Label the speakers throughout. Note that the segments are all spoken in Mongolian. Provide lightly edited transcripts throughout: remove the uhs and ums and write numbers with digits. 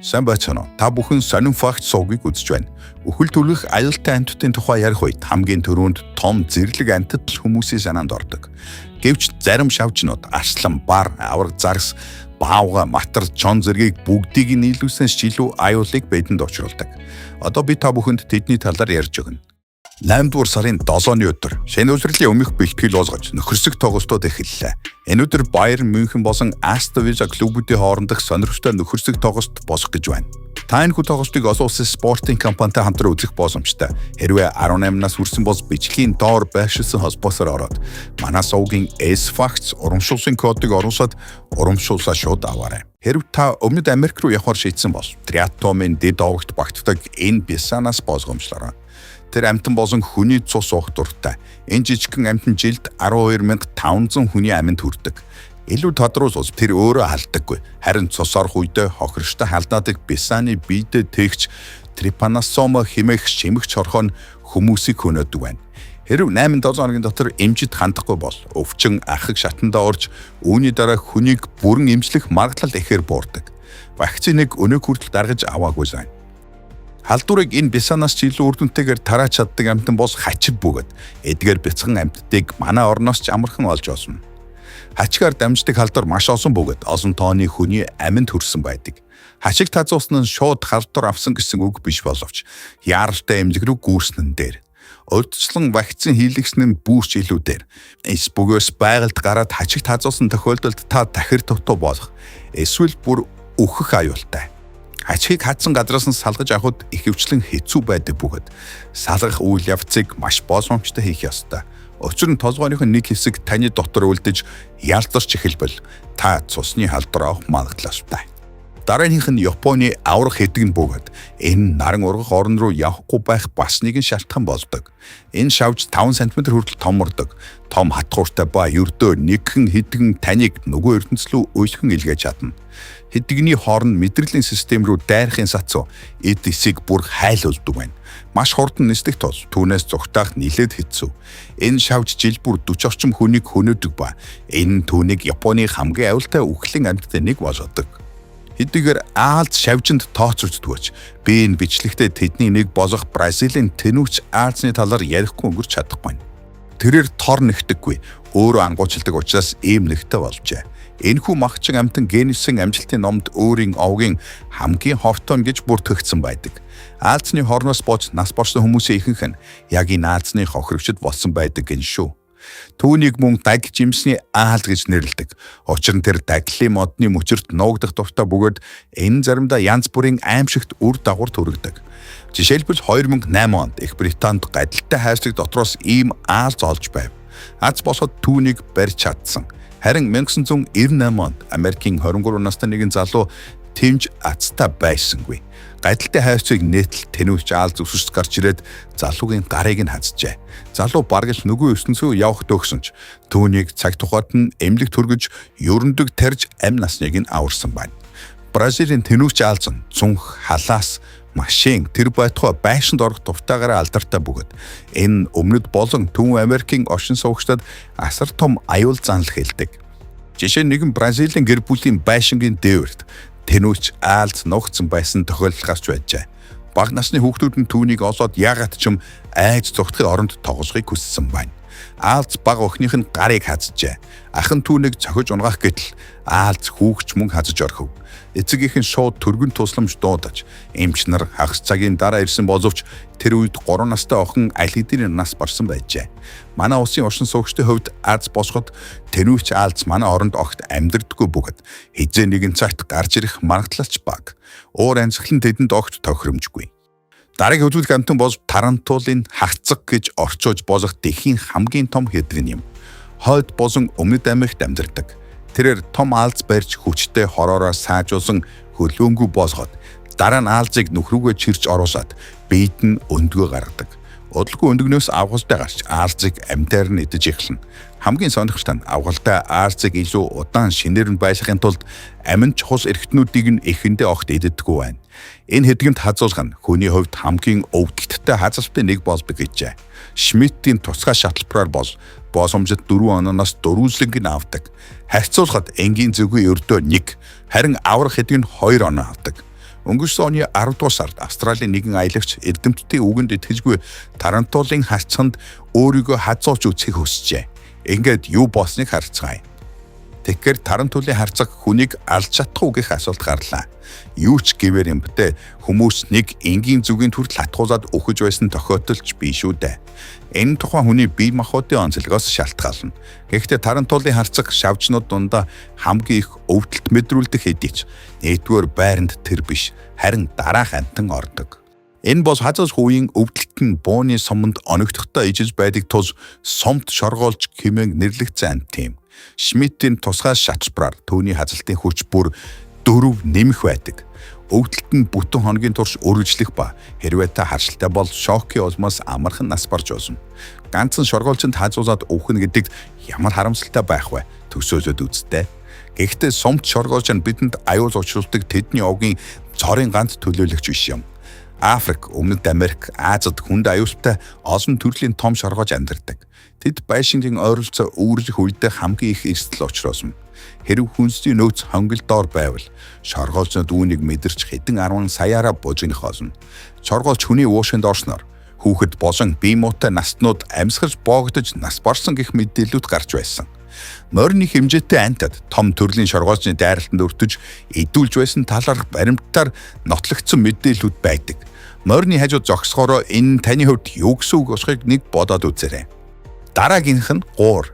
Speaker 1: Сайн байцгаана уу? Та бүхэн сонин факт сувгийг үзэж байна. Үхэл түлхэх аюултай амьтдын тухай ярих үед хамгийн түрүүнд том зэрлэг амьтад л хүмүүсийн санаанд ордог. Гэвч зарим шавжнууд арслан, бар, аварга зарс, баавгай, матар, чон зэргийг бүгдийг нь нийлүүлсэнээс ч илүү аюулыг бидэнд учруулдаг. Одоо би та бүхэнд тэдний талаар ярьж өгнө. 8 дугаар сарын 7-ны өдөр шинэ улирлын өмнөх бэлтгэл болгож нөхөрсөг тоглолтууд эхэллээ. Энэ өдөр Байерн Мюнхен болон Астон Вилла клубүүдийн хоорондох сонирхолтой нөхөрсөг тоглолт болох гэж байна. Та энэхүү тоглолтыг олон улсын спортын компанитай хамтран үзэх боломжтой. Хэрвээ 18 нас хүрсэн бол бичлэгийн доор байршилсан холбоосоор ороод манай сувгийн S-Facts урамшууллын кодыг оруулаад урамшууллаа шууд аваарай. Хэрв та Өмнөд Америк руу явахар шийдсэн бол Триатомын дэд овогт багтдаг энэ бясанаас болгоомжлоорой. Тэр амьтан болон хүний цус уух дуртай. Энэ жижигхэн амьтан жилд 12,500 хүний аминд хүрдэг. Илүү тодруулбал тэр өөрөө халдаггүй. Харин цус орох үедээ хохирогчтой халдаадаг бясааны биедээ тээгч трипаносома хэмээх шимэгч хорхоо нь хүмүүсийг хөнөөдөг байна. Хэрв 8-7 хоногийн дотор эмчид хандахгүй бол өвчин ахыг шатандаа орж үүний дараа хүнийг бүрэн эмчлэх магадлал ихээр буурдаг. Вакциныг өнөөх хүртэл даргаж аваагүй байна. Халдварыг энэ бясанаас ч илүү үр дүнтэйгээр тарааж чаддаг амьтан бол хачив бөгөөд эдгээр бяцхан амьтдыг манай орноос ч амархан олж олно. Хачгаар дамждаг халдвар маш олон бөгөөд олон тооны хүний аминд хүрсэн байдаг. Хачиг тазуусан нь шууд халдвар авсан гэсэн үг биш боловч яаралтай эмнэлэг рүү гүйсэн нь дээр. Урьдчилан вакцин хийлгэсэн нь бүр ч илүү дээр. Эс бөгөөс байгальд гараад хачиг тазуусан тохиолдолд та тахир дутуу болох эсвэл бүр үхэх аюултай. Хачгийг хадсан газраас нь салгаж авахад ихэвчлэн хэцүү байдаг бөгөөд салгах үйл явцыг маш боломжтой хийх ёстой. Учир нь толгойнх нь нэг хэсэг таны дотор үлдэж ялдарч эхэлбэл та цусны халдвар авах магадлалтай. Дараагийнх нь Японы аврах хэдэг нь бөгөөд энэ наран ургах орн руу явахгүй байх бас нэгэн шалтгаан болдог. Энэ шавж 5 см хүртэл томордог. Том хатгууртай ба ердөө нэгхэн хэдгэн таныг нөгөө ертөнц рүү уйлхан илгээж чадна. Хэдэгний хоорн мэдрэлийн систем рүү дайрахын сацуу эд эсийг бүр хайлуулдаг байна. Маш хурдан нисдэг тул түүнээс зугтаах нилээд хэцүү. Энэ шавж жил бүр 40 орчим хүнийг хөнөөдөг ба энэ түүнийг Японы хамгийн аюултай үхлийн амьтдын нэг болгодог. Хэдийгээр аалз шавжинд тооцогддогч би энэ бичлэгтээ тэдний нэг болох Бразилийн тэнүүч аалзны талаар ярихгүй өнгөрч чадахгүй. Тэрээр тор нэгтэггүй, өөрөө ангуучилдаг учраас ийм нэгтэй болжээ. Энэхүү махчин амьтан Гиннесийн амжилтын номд өөрийн овгийн хамгийн ховтон гэж бүртгэгдсэн байдаг. Аалзны хорноос болж нас барсан хүмүүсийн ихэнх нь яг энэ аалзны хохирогчд болсон байдаг гин шүү. Түүнийг мөн даг жимсний аалз гэж нэрлэдэг. Учир нь тэр даглын модны мөчөрт нуугдах дуртай бөгөөд энэ заримдаа янз бүрийн аймшигт үр дагавар төрөгдөг. Жишээлбэл 2008 онд Их Британд гадалтай хайрцаг дотроос ийм аалз олж байв. Аз босоод түүнийг барьж чадсан. Харин 1998 онд Америкийн 23 настай нэгэн залуу тэмж азтай байсангүй. Гадалтай хайрцгийг нийтлэл тэнүүч аалз өсөж гарч ирээд залуугийн гарыг нь хазжээ. Залуу бараг л нөгөө ертөнцөө явах төгсөн ч түүнийг цаг тухайд нь эмнэлэг түргэж ерөндөг тарж амь насныг нь аварсан байна. Бразилийн тэнүүч аалз нь цүнх, халаас, машин тэр байтугай байшинд орох дуртайгаараа алдартай бөгөөд энэ өмнөд болон Төв Америкийн оршин суугчдад асар том аюул занал хэлдэг. Жишээ нь нэгэн Бразилийн гэр бүлийн байшингийн дээвэрт тэнүүч аалз нуугдсан байсан тохиолдол гарч байжээ. Бага насны хүүхдүүд нь түүнийг олоод яагаад ч юм айж зугтахын оронд тоглохыг хүссэн байна. Аалз бага охиных нь гарыг хазжээ. Ах нь түүнийг цохиж унгаах гэтэл аалз хүүхч мөн хазаж орхив. Эцэгийнх нь шууд түргэн тусламж дуудаж, эмч нар хагас цагийн дараа ирсэн боловч тэр үед 3 настай охин аль хэдийн нас барсан байжээ. Манай улсын оршин суугчдын хувьд аз босгод тэнүүч аалз манай оронд огт амьдрдаггүй бөгөөд хэзээ нэгэн цагт гарч ирэх магадлал ч бага. Уур амьсгал нь тэдэнд огт тохиромжгүй. Дараагийн үзүүлэх амьтан бол тарантулын хагцаг гэж орчуулж болох дэлхийн хамгийн том хэдэг юм. Хойд болон Өмнөд Америкт амьдардаг. Тэрээр том аалз барьж хүчтэй хороороо саажуулсан хөлөөнгүү босгоод дараа нь аалзыг нүх рүүгээ чирч оруулаад биед нь өндгөө гаргадаг. Удалгүй өндгнөөс авгалтай гарч аалзыг амьтаар нь идэж эхэлнэ. Хамгийн сонирхолтой нь авгалтай аалзыг илүү удаан шинээр нь байлгахын тулд амин чухал эрхтнүүдийг нь эхэндээ огт иддэггүй байна. Энэ хэдгэмт хазуулга нь хүний хувьд хамгийн өвдөлттэй хазалтын нэг болдог гэжээ. Шмидтийн тусгай шатлбараар бол боосомжид 4 ононоос 4 лэнг нь авдаг. Харьцуулахад энгийн зөвхөн ердөө 1, харин аврах хэдэг нь 2 оноо авдаг. Өнгөрсөн оны 10 дугаар сард Австралийн нэгэн аялагч эрдэмтдийн үгэнд итгэжгүй тарантулын харцанд өөрийгөө хазуулж үзэхийг хүсжээ. Ингээд юу болсныг харцгаая. Тэгэхээр тарантулын харцаг хүнийг алж чадах уу гэх асуулт гарлаа. Юу ч гэвэр юм бтэ хүмүүс нэг энгийн зүгийн төрөл хатгуулад өгөж байсан тохиолдол ч биш үү дээ. Энэ тухайн хүний бие махбодын онцлогоос шалтгаална. Гэхдээ тарантулын харцаг шавжнууд дундаа хамгийн их өвдөлт мэдрүүлдэг хэдий ч нэгдүгээр байранд тэр биш, харин дараах амтан ордог. Энэ бол хазаас хувийн өвдөлт нь бууны суманд оногдохдоо ижиж байдаг тул сумд шоргоолж хэмээн нэрлэгдсэн амт юм. Шмидтийн тусгай шатсбраар түүний хазалтын хүч бүр 4 нэмэх байдаг. Өвдөлт нь бүтэн хоногийн турш үргэлжлэх ба хэрвээ та харшилтай бол шокийн улмаас амархан нас барж болно. Ганцхан шоргоолжинд хазуулаад өвхнө гэдэг ямар харамсалтай байх вэ? Төсөөлөд үзтээ. Гэхдээ сумт шоргоолж нь бидэнд аюул учруулдаг тэдний овгийн цорын ганц төлөөлөгч биш юм. Африк, Өмнөд Америк, Азад хүнд аюултай олон төрлийн том шоргоож амьдардаг. Тэд байшингийн ойролцоо үүрлэх үедээ хамгийн их эрсдэл учруулсан. Хэрэв хүнсний нөөц хонгил доор байвал шоргоолжнод үүнийг мэдэрч хэдэн арван саяараа бужигнах болно. Шоргоолж хүний уушинд орсноор хүүхэд болон бие муутай наснууд амьсгалж боогдож нас барсан гэх мэдээллүүд гарч байсан. Морины хэмжээтэй антад том төрлийн шоргоолжны дайралтанд өртөж эдүүлж байсан талаарх баримттаар нотлогдсон мэдээллүүд байдаг. Морины хажууд зогсохороо энэ таны хувьд юу гэсэн үг болохыг нэг бодоод үзээрэй. Дараагийнх нь гуур.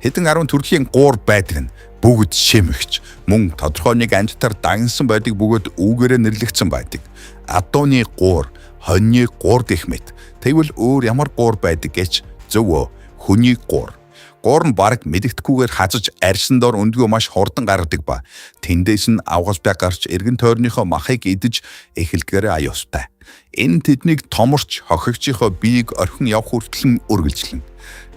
Speaker 1: Хэдэн арван төрлийн гуур байдаг нь бүгд шимэгч, мөн тодорхой нэг амьтдаар дагнасан байдаг бөгөөд үүгээрээ нэрлэгдсэн байдаг. Адууны гуур, хоньны гуур гэх мэт. Тэгвэл өөр ямар гуур байдаг гэж зөв хүний гуур. Гуур нь бараг мэдэгдэхгүйгээр хазаж арьсан дор өндгөө маш хурдан гаргадаг ба тэндээс нь авгас бай гарч эргэн тойрныхоо махыг идэж эхэлдгээрээ аюустай. Энэ тэднийг томорч хохигчийнхоо биеийг орхин явах хүртэл үргэлжлэнэ.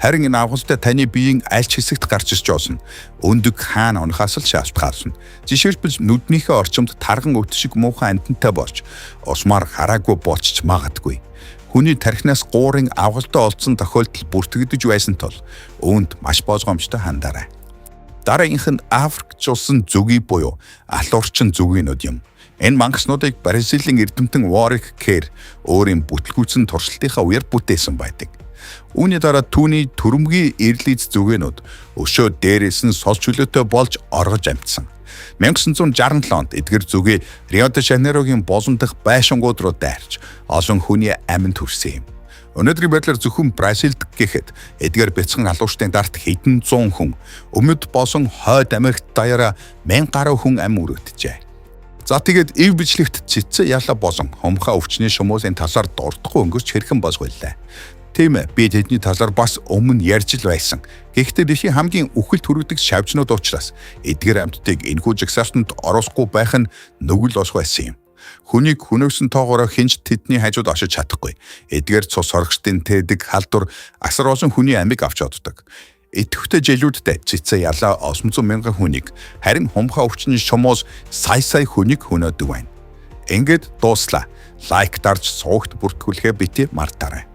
Speaker 1: Харин энэ авгалтай таны биеийн аль ч хэсэгт гарч ирж болно. Өндөг хаана унахаас л шалтгаална. Жишээлбэл нүднийхээ орчимд тарган өт шиг муухай амьтантай болж усмаар хараагүй болчих магадгүй. Хүний тархинаас гуурын авгалтай олдсон тохиолдол бүртгэгдэж байсан тул үүнд маш болгоомжтой хандарай. Дараагийнх нь Африк улсын зүгий буюу алуурчин зүгийнүүд юм. Энэ мангаснуудыг Бразилийн эрдэмтэн Warwick Kerr өөрийн бүтлгүүцэн туршилтынхаа үеэр бүтээсэн байдаг. Үүний дараа түүний төрөмгийн эрлиз зүгээнүүд өшөө дээрээс нь сол чөлөөтэй болж оргож амжсан. 1967 онд эдгэр зүгээ Рио де Жанейрогийн болон дах байшингууд руу дайрч олон хүний аминд хүрсэн юм. Өнөөдрийн байдлаар зөвхөн Бразилд гэхэд эдгээр бяцхан алуурчдын дарт хэдэн зуун хүн, өмнөд болон хойд Америкт даяараа 1000 гаруй хүн ам өрөөджээ. За тэгээд ив бичлэгт цэцэн ялаа болон хумхаа өвчний шумуулын талаар дурдахгүй өнгөрч хэрхэн болов. Тийм ээ, би тэдний талаар бас өмнө ярьж л байсан. Гэхдээ дэлхийн хамгийн үхэлд хүргэдэг шавжнууд учраас эдгээр амьтдыг энэхүү жагсаалтанд оруулахгүй байх нь нүгэл болох байсан юм. Хүнийг хүнөөсөн тоогоороо хэн ч тэдний хажууд очиж чадахгүй. Эдгээр цус сорогчдын тээдэг халдвар асар олон хүний амийг авч оддог. Идэвхтэй жилүүддээ цэцэн ялаа 900 мянган хүнийг харин хумхаа өвчний шумуус сая сая хүнийг хөнөөдөг байна. Ингээд дууслаа. Лайк дарж суугт бүртгүүлэхээ бити мартаарай.